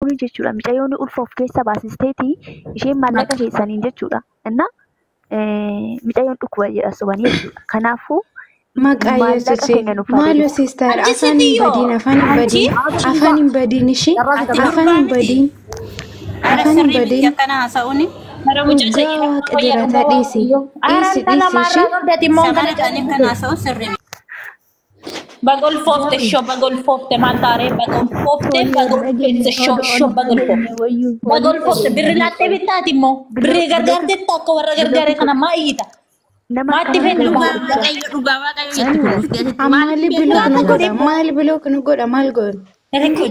Kun jechuudha mucayyoon ulfa of keessa baasisteeti isheen maallaqa keessaniin jechuudha. Innaa mucayyoon dhukkuba jedha sobanii jechuudha. Kanaafuu Maqaa maallaqa Yesuus keenya nuuf haa maaloo deebisu. sister Anchi afaan hin sittiyoo badiin afaan hin anchi badiin afaan hin badiin ishii ati afaan durbaa hin miti. badiin Ara afaan hin sirrii miti badiin akkana haasa'uuni. Mara mucaa dhugaa isa waaqa wayya jiraata dhugaa dhiisi waaqayyo. Ara dhiisi intala dhiisi ishii maarraa qabdati immoo kana Shamara ta'anii caalaa akkana haasa'uun sirrii miti. Bagolfoofte shoo bagolfoofte maal taaree bagolfoofte Tole bagolfoofte dhageenye shoo odoo shoo ol bagolfoofte. dhageenye wayyuu waliin Bagolfoofte birri dhageenye. laattee bittaati immoo birrii gargaarteetta akka warra gargaare kana maa iyyita? Nama Maatti akkana feetu gargaaru maa? jechuudha. Waaqayyo dhugaa waaqayyo jetti kun of keessatti maaliif Maali beektaa bilook nu akka godha maali bilook nu godha maal godhu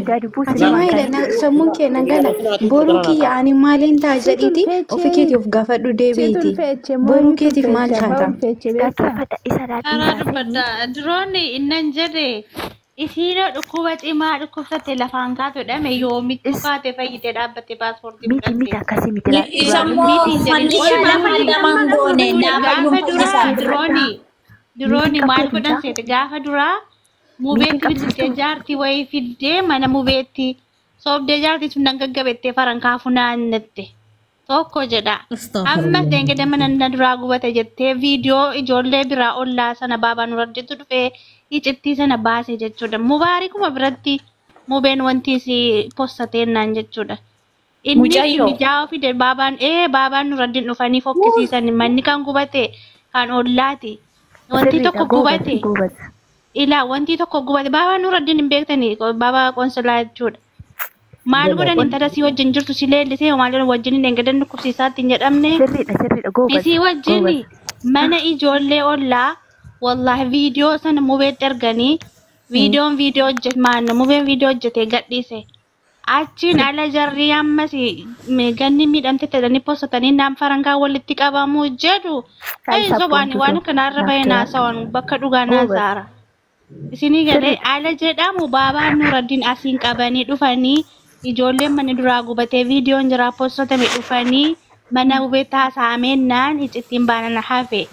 Gadi buusi ati nama maalidha akkana. sammuun kee na gala boruu kiyya ani maaliin ta'a Situ jedhiiti ofii keetii ulfeechee of gaafadhu situ deebiiti ulfeeche boruu mooyitu keetiif maal ulfeeche abbaa taata. ulfeeche beektaa. Dhaggeeffadha isa Karaa dhiisaa dubbadha. Duroonni innan jedhe isiinoo dhukkuba cimaa dhukkubsatte lafaan kaatu jedhame yoomittuu Is kaate fayyitee dhaabbatte paaspoortii miti miti fudhatte. akkasii miti laa Isa duraanii immoo Miti hin jedhin. uffanni Qoy isaa gaafa maal duraa namaan goone gaafa naafayyuun duraa fayyisaa. dirooni Miitiin dirooni maal qabdee godhan mucaa seete gaafa duraa miitiin mubeetti bilbiltee qabsiiftuu jaartii wayii fiddee mana mubeetti soobdee jaartii sun nan gaggabettee farankaa funaannatte. Tokko jedha. Amma deengede mana na duraa gubate jettee viidiyoo ijoollee biraa ollaa sana baabaa nu radditu dhufee icittii sana baase jechuudha. Mubaarikuma biratti mubeen wanti si postateennaan jechuudha. Innis Mucayyoo. mijaa'oo fide baabaan ee baabaan nu raddin dhufanii fokkisiisan manni kan gubate kan ollaati. Wanti sirriidha tokko goobas gubate goobas. ilaa wanti tokko gubate baabaan nu raddin hin beektanii baabaa qonsilaa jechuudha. Maal godhan intala sii wajjin jirtu si leellisee maal godhan wajjin hin dheengadan dhukkubsiisaatti hin jedhamne. Sirriidha sirriidha goobas Isii wajjin goobas. mana ijoollee ollaa wallaahi viidiyoo sana mubeetti erganii viidiyoon viidiyoo hojjete maanno mubeen viidiyoo hojjete gadhiise. Achiin ala jarri ammas ganni miidhamte jedhanii postatanii naan farankaa walitti qabamuu jedhu. Kaay Ay sobaan sabboontu waan too kanarra naaf bahee ta'e naasawan bakka dhugaa goobas. naasaara. Isinii galee Sirriidha ala jedhamu baabaan Nuraddiin asiin qabanii dhufanii ijoolleen mana duraa gubatee viidiyoon jiraa postatame dhufanii mana hubeetti haasa'ameennaan icittiin baanana hafe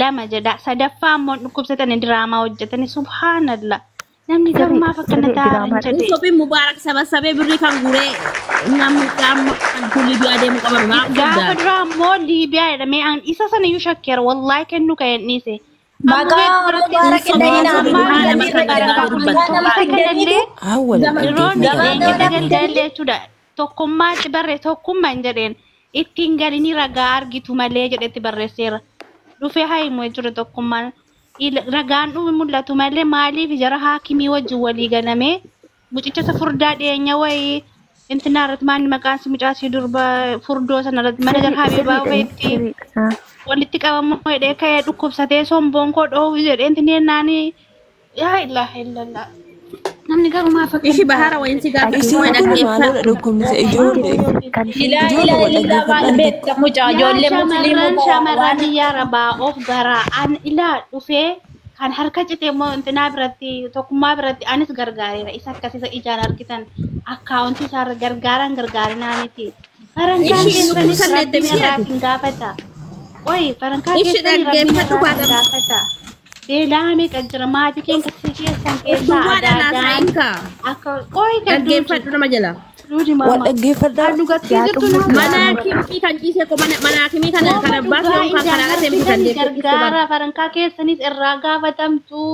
lama jedha sadaffaa immoo dhukkubsatanii diraamaa hojjetanii subhaanallah namni garuu sirriidha maaf akkana sirrii ta'an diraamaadha. jedhe Sophii Mubaarak sabasabee birrii kan guree namni qaama kun Liibiyaa deemu qabame maaf gaafa sobdaan. duraa immoo Liibiyaa jedhamee an isa sana iyyuu shakkeera wallaahi kennu ka'een dhiise amma Maqaa hubeetti biratti Mubaarak Sobaa dhahina sobe maal haala jedhanii makra farankaa jedhaa kun dubbata. nama isa kanallee fiddaniitu Awwal Diroonni dhaggeeffadhaa. deengedda nama galgallee jechuudha. Tokkummaatti barree tokkummaa hin jedheen ittiin galini ragaa argitu malee jedhetti barreesseera. Dhufee haa himu jechuudha tokkummaan. Ragaan dhufe mul'atu malee maaliif jara haakimii wajjin walii galamee mucicha isa furdaa dhiyeenya wayii intinaa irratti maanni maqaan si mucaa si durba furdoo sana irratti mana jara Sirriidha habiibaa sirriidha wayiitti sirriidha. walitti qabamuu jedhee ka'ee dhukkubsatee somboon koo dhoofu jedhee intineen naanii yaa ilaaha illallah. Namni garuu maaf akkana Ishi ta'a bahara wayin si gaafatti Isiin wayin kun maalodha dhaggeeffadhu. dhukkubni isa ijoollee Kan isheen Ilaa ijoollee ilaa wal ilaa maal dhaggeeffadhaan tokko. beekta mucaa Yaa ijoollee shamarran musliimota shamarran waan biyya arabaa of garaa an ilaa dhufee kan harka cite immoo intinaa biratti tokkummaa biratti anis gargaareera isa akkasisa ijaan argitan akkaawuntii isaarra gargaaran gargaarinaa miti. Farankaan Ishi keessanis dhukkubsanne rabbiin itti irraa ati. hin gaafata. Qoy farankaa Ishi keessanii rabbiin dhaggeeffadhu irraa hin baadama. gaafata. Beelaa meeqa jira maatii keenya keessan Of keessaa duwwaadhaan adaadaan haasa'in kaa. akka qoy kan duuti Dhaggeeffadhu nama jala. duuti Wal maama. dhaggeeffadhaa. Kan dhugattii yaa jirtu xumurtu nama Mana gaafata. kimii kan ciisee ko mana kimii kana Soba kan abbaa dhugaa fi kan ijaan karaa deemtu kan argitan deeggartu bara. gargaara farankaa keessanis irraa gaafatamtu.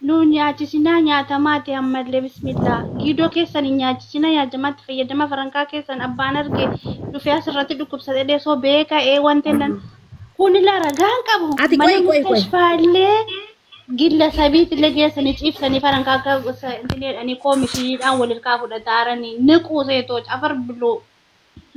Nu nyaachisinaa nyaatamaati ammallee bismillaa. Giidoo keessan hin nyaachisinaa nyaatamaatti fayyadama farankaa keessan abbaan arge dhufee asirratti dhukkubsatee dheesoo beeka ee wanta nan kun ilaa ragaan qabu Ati mana qoy qoy qoy. mustashfaallee gilla sabiitillee geessanii ciibsanii farankaa akka jedhanii koomishiniidhaan walirkaa fudhataaranii niquu seetoo cafar biloo.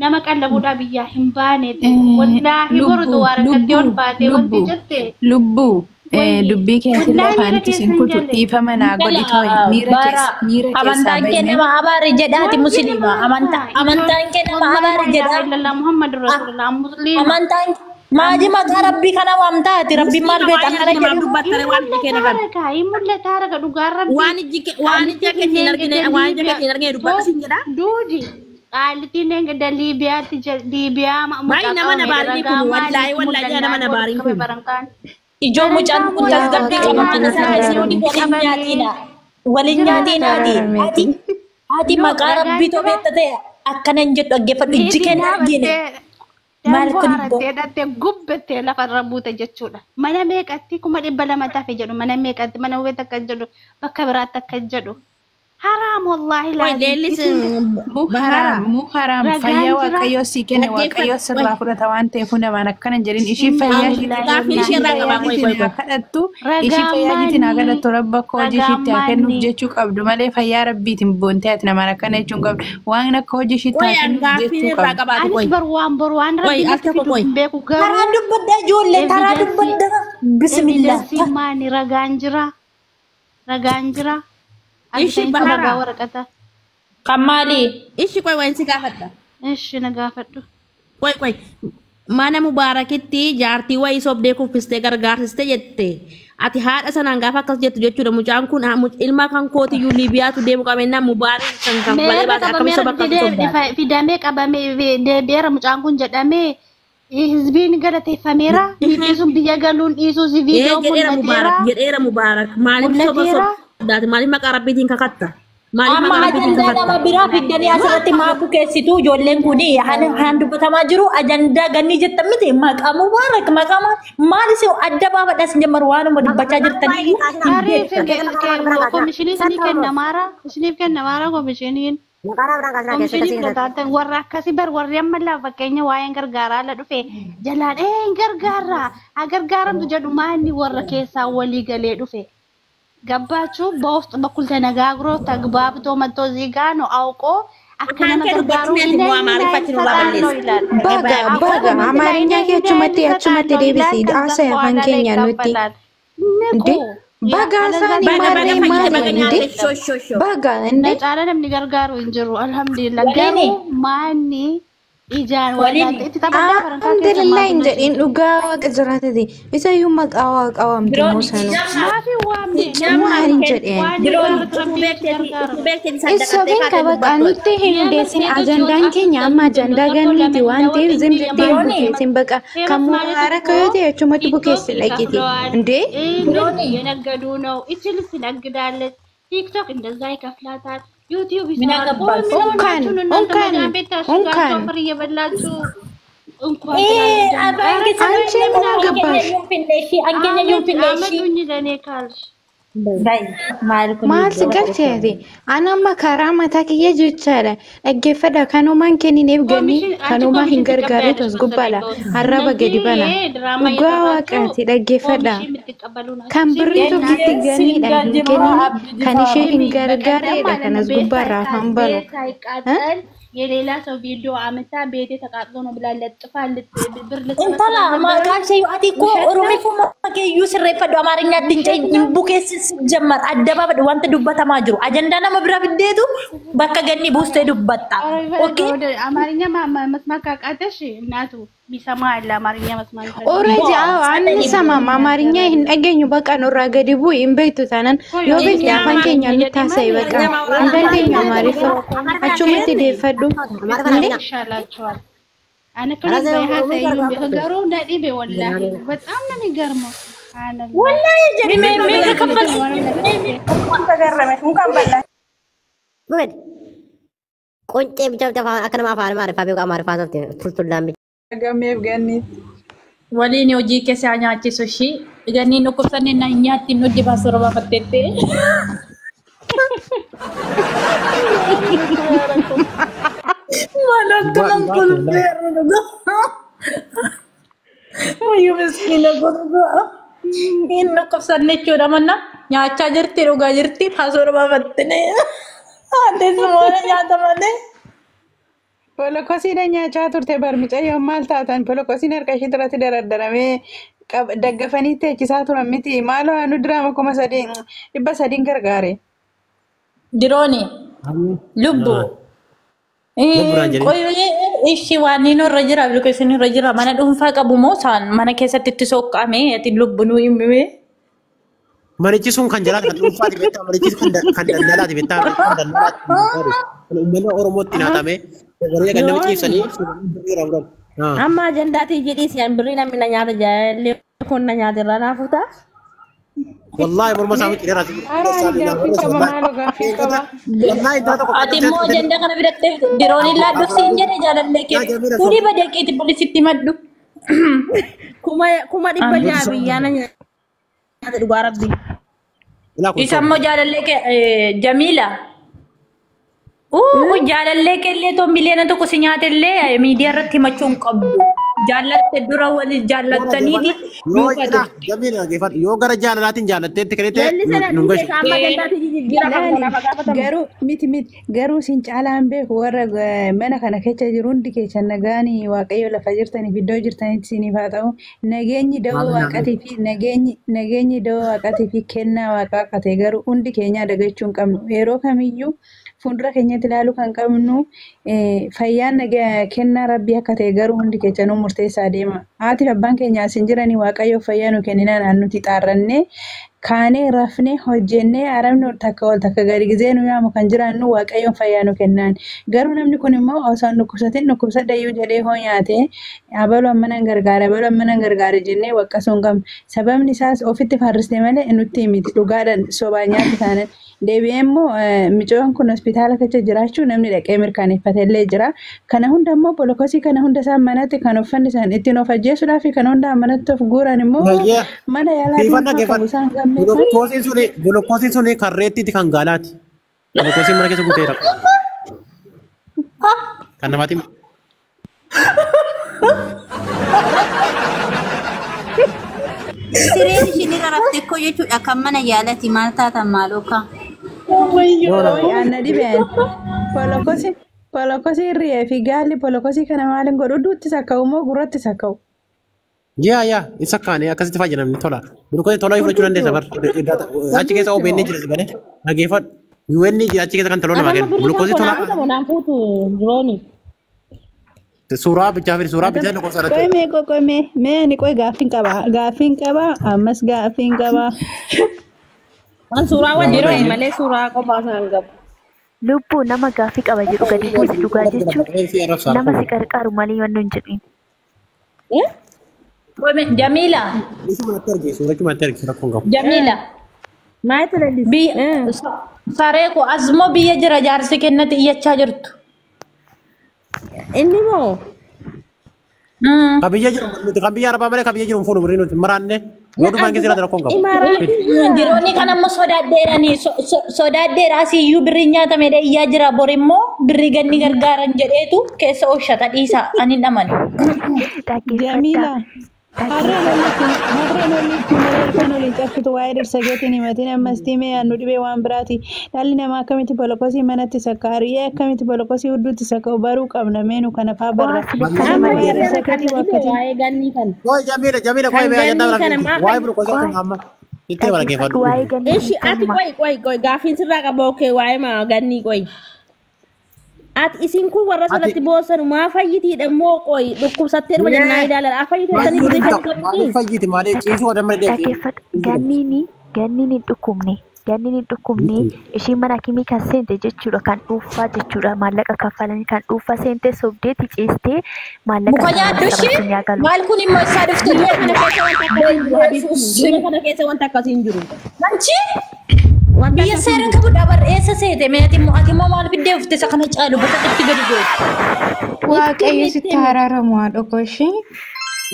Nama qallabuudhaa biyyaa hin baaneeti. Wallaahi boru Lubbuu duwwaara ol lubbuu baatee wanti lubbuu jette lubbuu wayii dubbii keessillee wallaahi miira afaanitti keessa isin hin kutu galle. dhiifama naa godhi Intala tooyi miira bara keessa miira keessaa amantaan kee bahime. nama abaari jedhaati Waan musliima jedhamu amantaa kaa amantaan kee nama wallaahi abaari laa ilaaha jedha illallah Muhammadu Rasulullah musliima. amantaan maaji maqaa rabbii kana waamtaati rabbiin maal Musliima beekta waan akkana ati namaaf jedhu dubbattare Hin waan ija kee mul'ata nagar. ragaa hin mul'ata ragaa dhugaan rabbii Waan iji kee waan ija qaallittiin keetiin argine leenga waan ija Liibiyaa keetiin argine dubbadhu too siin jedha. duudi qaallittiin leenga Liibiyaatti Liibiyaa Baay'ee mucaa nama qabame nabaariin ragaa kun wallaahi maaliif wallaahi nama mul'annaan walitti nabaariin qabe kun. farankaan. Ijoo mucaan Farankaan kun walitti tasgabbii qabee qaba mana maaliif isaa walitti isin waliin qabame nyaatina waliin jira. nyaatinaati ati Araarameeti. Ati No, maqaa ragaan rabbii too jira. beekta ta'e akkana hin jettu dhaggeeffadhu ijji Niitiin keenya argine. dhaabattee Maal damboo kun ibboo? harattee dhattee gubbattee lafarra buute jechuudha. Mana meeqatti 200,000 tafe jedhu mana meeqatti mana hubeet akka jedhu bakka biraatti akka jedhu. Haraam wallaahi Qoy laazim. leellis Isin bahara. Muharaam ragaan fayyaa jira. waaqayyoo sii kenne waaqayyoo Dhaggeeffadhu. sirraa fudhata waan ta'eef namaan akkana hin jedhin ishii fayyaa ishiitiin Gaaffiin ishee ishii irraa fayyaa qabaa qoy ishiitiin qoy haa qoy. kadhattu ishii Ragaan fayyaa ishiitiin haa maanni? kadhattu rabba koo hojii Ragaan ishiitti haa kennuuf maanni? jechuu qabdu malee fayyaa rabbiitiin boontee ati namaan akkana jechuun qabdu waan akka hojii ishiitti Qoy haa an kennuuf gaaffiin jechuu irraa qabdu. qabaatu Anis qoy. bar waan boru waan Qoy rabbi al natti tokko fidu qoy. hin beeku Karaa garuu dubbadda ijoollee karaa evidensii dubbadda bismillah. evidensii maani ragaan jira ragaan jira Ishi argitanii ragaa bahara. waraqata Kan maali? Ishi qoy waan si gaafadha. ishi na gaafadhu. Qoy qoy. Mana Mubaarakitti jaartii wayii sobdee kuffistee gargaarsiste jette. Ati haadha sanaan gaafa akkas jettu jechuudha. Mucaan kun ilma kan kootiyyuu Liibiyaatu deemu qabeenyaa Mubaarak kan kan malee Meerra baate akkamitti qabameera soba akkas sobdaati. fidamee qabamee deebi'eera mucaan kun jedhamee hizbiin galateeffameera niitiin sun biyya galuun dhiisuus Ee viidiyoo jedheera mul'ateera Mubaarak jedheera Mubaarak maaliif soba mul'ateera. sobdaati maaliif maqaa rabbiitiin kakatta maaliif Amma maqaa rabbiitiin ajandaa kakatta. nama biraa fiddanii asirratti maa bukeessitu ijoolleen kun haan dubbatamaa jiru ajandaa gannii jettan miti maqaa mubaarak maqaa maal isin adda baafadhaa isin jammaru waanuma dubbachaa jirtanii hin Tarii beektan. komishinii isinii kennamaara isiniif kennamaara komishiniin. Komishinii fudhataatan warra akkasii bar warri amma laa fakkeenya waa'een gargaaraa la dhufe jalaan ee hin gargaarra haa gargaaramtu jedhu maanni warra keessaa walii galee dhufe. ገባችሁ? በውስጥ በኩል ተነጋግሮ ተግባብቶ መጥቶ እዚህ ጋ ነው አውቆ akka Afaan nama kee gargaaru dubbachuu hin meeshaa immoo Amaariffatti nurraa ይሰጣል ነው balleessa. ይላል። Baga አውቆ baga ኮመንት ላይ amaariኛ kee ይህን achumatti ያህል achumatti ይሰጣል ነው deebisi ይላል። ከዛ haasa'e afaan በኋላ ላይ keenya nutti. ይቀበላል። ንቁ እንዴ baga አለዛ isaanii Baga baga maarree fayyite maali baga እንዴ nyaatte shoo shoo shoo. baga እንዴ ነጫለ namni gargaaru hin jiru alhamdulillah Waliini garuu maanni ijaan waliini wallaalte itti taphadhaa farankaa keessa alhamdulillah maaltu hin na jedhin dhugaa waaqa jiraatati isayyuu maqaa waaqa waamte birooni moo sanuu maafi waamne nama maal hin jedheen waan Birooni irraa utuu rabbiin itti beekteeti utuu gargaarama. beekteeti saddaqattee Sobeen kaatee qaba dubbattu. nutti hin hundeessin ajandaan keenya amma ajandaa ganniiti waan ta'eef zim jettee hin bukeessin baqa kan mubaaraka yoo ta'e achumatti bukeessi dhaqiti እንዴ ምን እየነገዱ ነው? ይቺ ልጅ ትነግዳለች። ቲክቶክ እንደዛ ይከፍላታል። ዩቲዩብ ምን ይሰራል። ቆይ አገባሽ? ምን እንኳን ሆናችሁ ነው እናንተ እንኳን መዳም ቤት ታሽጋችሁ እንኳን አፈር እየበላችሁ እንኳን Ee, ትላለች ደግሞ። afaan ኧረ keessan አንቺ ተው ምን ለምን አገባሽ? keenya iyyuu hin finne ishii, an keenya iyyuu hin አመት finne ishii. አመቱኝ ለእኔ ካልሽ Gai, maal kun Maal si iddoo galcheeti? Ani amma karaa mataa kiyya jechaadha. Dhaggeeffadha. Kanumaan kennineef ganni ኮሚሽን አንቺ kanumaa hin ኮሚሽን gargaarretu ትቀበያለሽ as gubbaadha. መሰለኝ በውስጥ Arraba እነዚህ gadi bana. ይሄ ድራማ Dhugaa እየሰራችሁ waaqaati dhaggeeffadha. ኮሚሽን የምትቀበሉ ናችሁ። Kan ስሚ birrii እናቴ tokkitti ganniidha hin kennine kan ishee hin ስሚ በቀደም gargaarreedha ማለት kan ነው as ቤት gubbaarraa afaan banu. ቤት ሳይቃጠል የሌላ ሰው ቪዲዮ አምታ ቤቴ ተቃጥሎ ነው ብላ ለጥፋ ብር ልትሰበስብ Intala አልነበረም? maqaan ishee ati koo ውሸት ነው Oromiifuma keeyyuu sirreeffadhu Amaariñaatti hin ውሸት cehin ነው። hin bukeessin jammar adda baafadhu wanta dubbatamaa jiru ajandaa nama bira fiddeetu bakka ganni buustee dubbatta. Okay? ወደ አማርኛ መስማት ካቃተሽ እናቱ የሚሰማ አለ አማርኛ መስማት ይፈልግ Already አንሰማም አማርኛ hin dhageenyu baqa nurraa gadi bu'i hin beektu taanaan yoo beekte afaan keenya nutti haasa'i baqa hin dandeenyu amaariffa achumatti deeffadhu እንዴ ይሻላቸዋል። አነከሉ ገሩ ነዲቤ ወላሂ በጣም ነው የሚገርመው። ሱብሃነላህ Wallahi jedhi mee meeqa kaffalti? Bumed. Qoncee bicha bicha afaan akka nama afaan Amaariffaa beeku Amaariffaa soofte tultullaan bicha. Gammeef ganniitti. Waliin hojii keessa nyaachisu ishii ganni dhukkubsanne na nyaatti nu dibaa sorba fatteette. Maal akka nan kolfeerra dhugaa. Wayyuu miskiina godhugaa. Inni dhukkubsanne jechuudha manna nyaachaa jirti dhugaa jirti haasoo baafattine. Haadde sumoona nyaata malee. Polokosiidha nyaachaa turte barmicayyoo maal taatan polokosiin harka ishee irratti daradaramee daggafanii teechisaa turan miti maaloo anu diraama 3,300 gargaare. Dirooni lubbu. Lubburaan jedhee. Qoyee ishii waan inni irra jira bilqilsiin irra jira mana dhuunfaa qabu moo isaan mana keessatti itti soqqame ati lubbu nu himime. Manichi sun kan jalaati kan dhuunfaati beektaa manichi sun kan daldalaati beektaa kan daldalaati kan uummanni Oromootti nyaatame warri kan nama ciibsanii birrii irraa fudhatu. Amma ajandaatii jedhii si'an birrii namni na nyaata jaalallee kun na nyaata irraa naa fuuta. Wallaahi morma isaa micciireera. Haaraan gaaffii qaba maaloo gaaffii qaba. Wallaahi intala tokko Ati immoo ajandaa kana biratti dirooniin laaddofsiin jedhe jaalallee kee. Fuudhii badeeqiiti poolisitti maddu. 600,000 biyyaana nyaata dhugaa rabbi. Isa immoo jaalallee kee Jamiila. Jaalallee kee illee too 1 miliyoona si nyaate illee miidiyaa irratti himachuu hin qabdu. Jaallatte dura wali jaallattaniiti Yoo duuka turte. Jamiila dhaggeeffadhu yoo gara jaalalaatiin jaallatteetti kennite Lelli sana nu dhiisee gashu. amma gandaatti jijjiirama kan Laali kanaaf gaafatamu. garuu miti miti garuu isin caalaan beeku warra mana kana keessa jiru hundi keessan nagaan waaqayyo lafa jirtaniif iddoo jirtanitti isiniif haa ta'u nageenyi da'oo waaqatii fi nageenyi da'oo waaqatii fi kennaa waaqaa akka ta'e garuu hundi keenya dagachuu hin qabnu yeroo kamiyyuu fuuldura keenyatti ilaaluu kan qabnu fayyaan kennaa rabbii akka ta'e garuu hundi keessanuu murteessaa deema. Haati fi abbaan keenya as hin jiranii waaqayyoof fayyaa nu kenninaan nuti xaarrannee kaanee rafnee hojjennee haramni takka ol takka gadi gizee nu yaamu kan jiraannu waaqayyoon fayyaa nu kennaan. Garuu namni kun immoo osoo hin dhukkubsatin dhukkubsadha iyyuu jedhee hoo nyaate abaluu amma nan gargaara abaluu amma nan gargaara jennee waqqasuu hin qabnu. Sababni isaas ofitti farrisne malee nutti miti dhugaadhaan sobaa nyaata taanan. Deebi'ee immoo micoon kun hospitaala keessa jiraachuu namni dhaqee mirkaneeffatellee jira. Kana hunda immoo bolokosii kana hunda isaan manatti kan uffanni isaan ittiin of ajjeesuudhaa fi kana hunda manatti of guuran immoo mana yaalaa Siifan dhuunfaa qabu dhaggeeffadhu. isaan gammeessan. Gulukoosiin suni karreettiiti kan gaalaati. Gulukoosiin mana keessa guuteera. Kan namaatti Sireen ishiin irra rafte koo jechuudha kan mana yaalati maal taatan maaloo kaa. Aanna dhibeen bolokosii hirriyee fi gaalli bolokosii kana maaliin godhu duutti sakka'u moo gurratti sakka'u? Yaa yaa isa kaane akkasitti fayyadamni tola. Gulukoosii tola fudhachuu dandeessa bar. Achi keessa OBN jira si bane. Dhaggeeffadhu. UN jira achi keessa kan tola namaa kennu. Gulukoosii tola. Suuraa bichaa fi suuraa bichaa lakkoofsa irratti. Qoy mee qoy mee mee ani qoy gaaffiin qaba gaaffiin qaba ammas gaaffiin qaba. Waan suuraa wajjin ta'e malee suuraa qophaa isaan qabu. Lubbuu nama gaaffii qaba jedhu gadi buusi dhugaa jechuun nama si qarqaaru malee waan hin jedhin. Jamiila. Suuraa argi rakkoon qabu. Jamiila. Maayita lallisi. Biyya saree koo asmoo biyya jira jaarsi kennatti iyyachaa jirtu. Inni moo Kan biyya jiru nuti kan biyya arabaa malee kan biyya jiru hin fuunu birrii nuti maraanne yoo dhufaan keessa jiraate rakkoon qabu. Diroonni kan ammoo sodaadheerani sodaadheera asiyyuu birrii nyaatamedha iyyaa jira bor immoo birrii ganni gargaaran jedheetu keessa ooshata dhiisa ani hin amanu. Jamiila harreen olitti malee halkan oliin cabsitu waa'ee dhirsa keetiin himatiin ammas timee aannu dhibee waan biraati. Dhalli namaa akkamitti bolokosii manatti sakka hariyyee akkamitti bolokosii hudduutti sakka baruu qabna meenu kana faa barra. Amma waa'ee dhirsa keetii wakkatiin. Waa'ee gannii kana. Qoy Jamiila Jamiila qoy mee ajandaa bira waa'ee gulukoosii kun amma itti bara geeffadhu. Waa'ee gannii Ishi ati qoy qoy qoy gaaffiin sirraa qaba okee waa'ee maa gannii qoy. Ati isin kun warra sanatti boosanu maa fayyitiidha moo qoy dhukkubsattee dhuma jennaa ilaalan haa fayyiteessanii birrii kan qabdi. Maaliif fayyiti maaliif ciisuu odamma deebi. Dhaggeeffadhu ganniin ganniin hin dhukkubne ganniin hin dhukkubne ishiin mana hakimii kan seente jechuudha kan dhuunfaa jechuudha maallaqa kaffalanii kan dhuunfaa seente sobdeeti ciistee maallaqa Muka nyaaddu ishee maal kun immoo isaa dhufte Biyya kana keessa wanta akkasii hin jiru Habiibti. Biyya kana keessa wanta akkasii hin jiru. Manchi biyya seera qabu dabar eessa seete mee ati immoo ati immoo maal fiddee ufte isa kana caalu bakka itti gadi gootu. Waaqayyo sitti araaramu haadha koo ishee.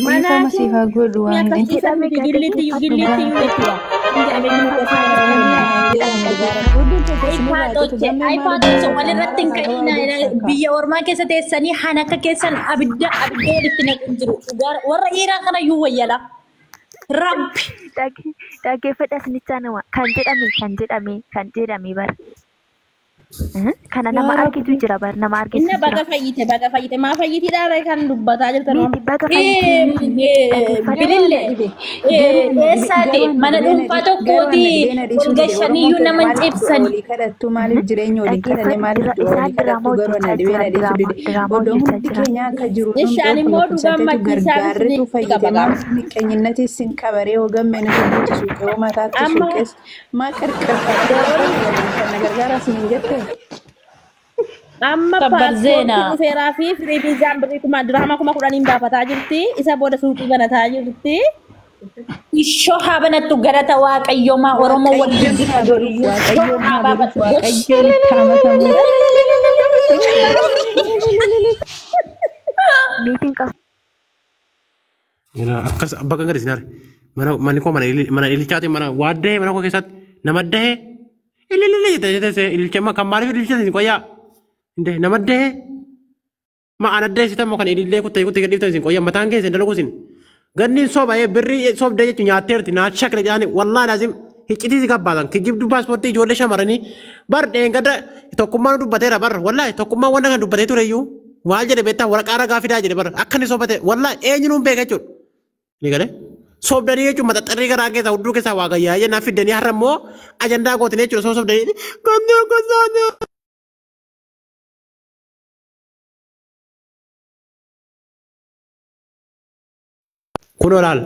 Dhiifama siif haa godhu waan ta'eef. Akkasiisan miti gilliitti iyyuu gilliitti iyyuu jechuudha. iPad walirratti hin ka'in biyya ormaa keessa teessanii han akka keessan abidda abidda walitti naquun jiru. Warra dhiiraa kana iyyuu wayyala. Rabbi. Dhaggeeffadha sinichaa nama kan jedhame kan jedhame kan jedhame bara. Kana nama argitu jira bara nama argitu Inna jira. baga fayyite baga fayyite maa fayyitiidha kan dubbataa jirtan. Miti baga fayyite. Bilille eessaati mana dhuunfaa tokkooti ol gashaniyyuu nama hin cibsani. Walii kadhattu maaliif jireenya walii kadhanne maaliif du'a walii kadhattu garuu na dhibee na dhiisu dide. Oddoo hundi keenya akka jiru Ishi ani immoo dhugaan machiisaa gargaarritu fayyade maaliif miqqeenyinnatis sin qabaree hogamme nuti buuti suuqee hoo mataatti suuqees maa qarqarfattee kan na gargaara sin hin jette. Amma Kabbar paaspoortii zeenaa. dhufeeraa fi firii viizaan birrii kuma dirhama 10,000 baafataa jirti. Isa booda suuqii banataa jirti. Ishoo haa banattu galata waaqayyoomaa Oromoo wal dubbisa doriyyuu. Ishoo haa baafatu. Meetiin qaba. Akkas bakka gadi sinaare. Mana manni koo mana ililchaati mana waa dahee mana koo keessatti nama dahee ililillee jettee jettee ililcha kan maaliif ililcha isin qoyyaa nama dahee ma ana dahee sitammoo kan ilillee kuttee kuttee gadhiiftan isin qoyyaa mataan keessa hin dalagu isin. Ganni soba birrii sobdee jechuun nyaatteerti naa shakle jedhani wallaahi laazim hiccitii si gabbaasan kijibduu paaspoortii ijoollee shamarranii bar dheengadda tokkummaan dubbateera bar wallaahi tokkummaan wanta kan dubbatee ture iyyuu maal jedhe beektaa waraqaa ragaa fidaa jedhe bar akka inni sobate wallaahi eenyuun beeka jechuudha. Ni galee sobdanii jechuun maxaxarrii garaa keessaa hudduu keessaa waa gayyaa jennaan fiddanii har'a immoo ajandaa gootin jechuudha soo sobdanii ganni gosaanii. Kun olaal.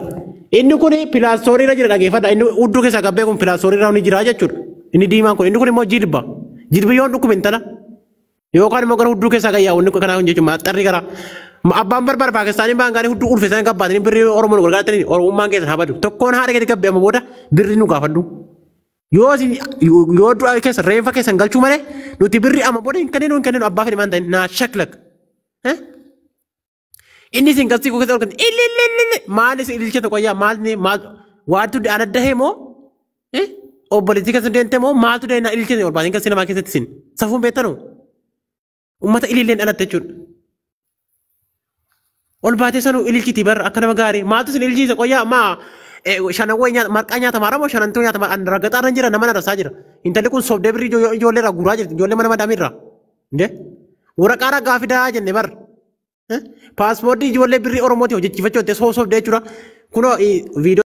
Inni kun pilaastoorii irra jira dhageeffadha. Inni hudduu keessaa gabbee kun pilaastoorii irra ni jira jechuudha. Inni diimaan kun inni kun immoo jilba. Jilbi yoon dhukkube intala. Yookaan immoo gara hudduu keessaa gayyaa inni kanaa kun jechuudha maxxarri gara. Abbaan barbaade Paakistaaniin baangaanii hudduu ulfeessanii gabbaatanii birrii Oromoo nu gargaaratanii Oromummaan keessan haa badu. Tokkoon haadha gadi gabbee amma booda birrii nu gaafadhu. Yoo isin yoo du'a keessa reenfa keessan galchuu malee nuti birrii amma booda hin kenninu hin kenninu abbaa fedhe maan ta'in naa shaklak. Inni isin gasii koo keessa olkan ilililili maal isin ililcha tokko yaa maal ni maal waantu ana dahee moo obboleettii keessa deemte moo maaltu deemna ililcha ol baasin kasii namaa keessatti isin safuun beektanu ummata ililleen dhalatte jechuudha. Ol baatee sanuu ililchiti barra akka nama gaarii maaltu isin ililchiisa qoyyaa maa shanawwee nyaata marqaa nyaata maaramoo shanantoo nyaata marqaa ragaxaa irra jira nama narrasaa jira intalli kun sobdee birrii ijoollee irraa guuraa jirti ijoollee mana madaamii irraa waraqaa ragaa fidaa jenne barra. Paaspoortii ijoollee birrii Oromooti hojjechiifachuu jettee soo sobdee jechuudha. Kunoo viidiyoo.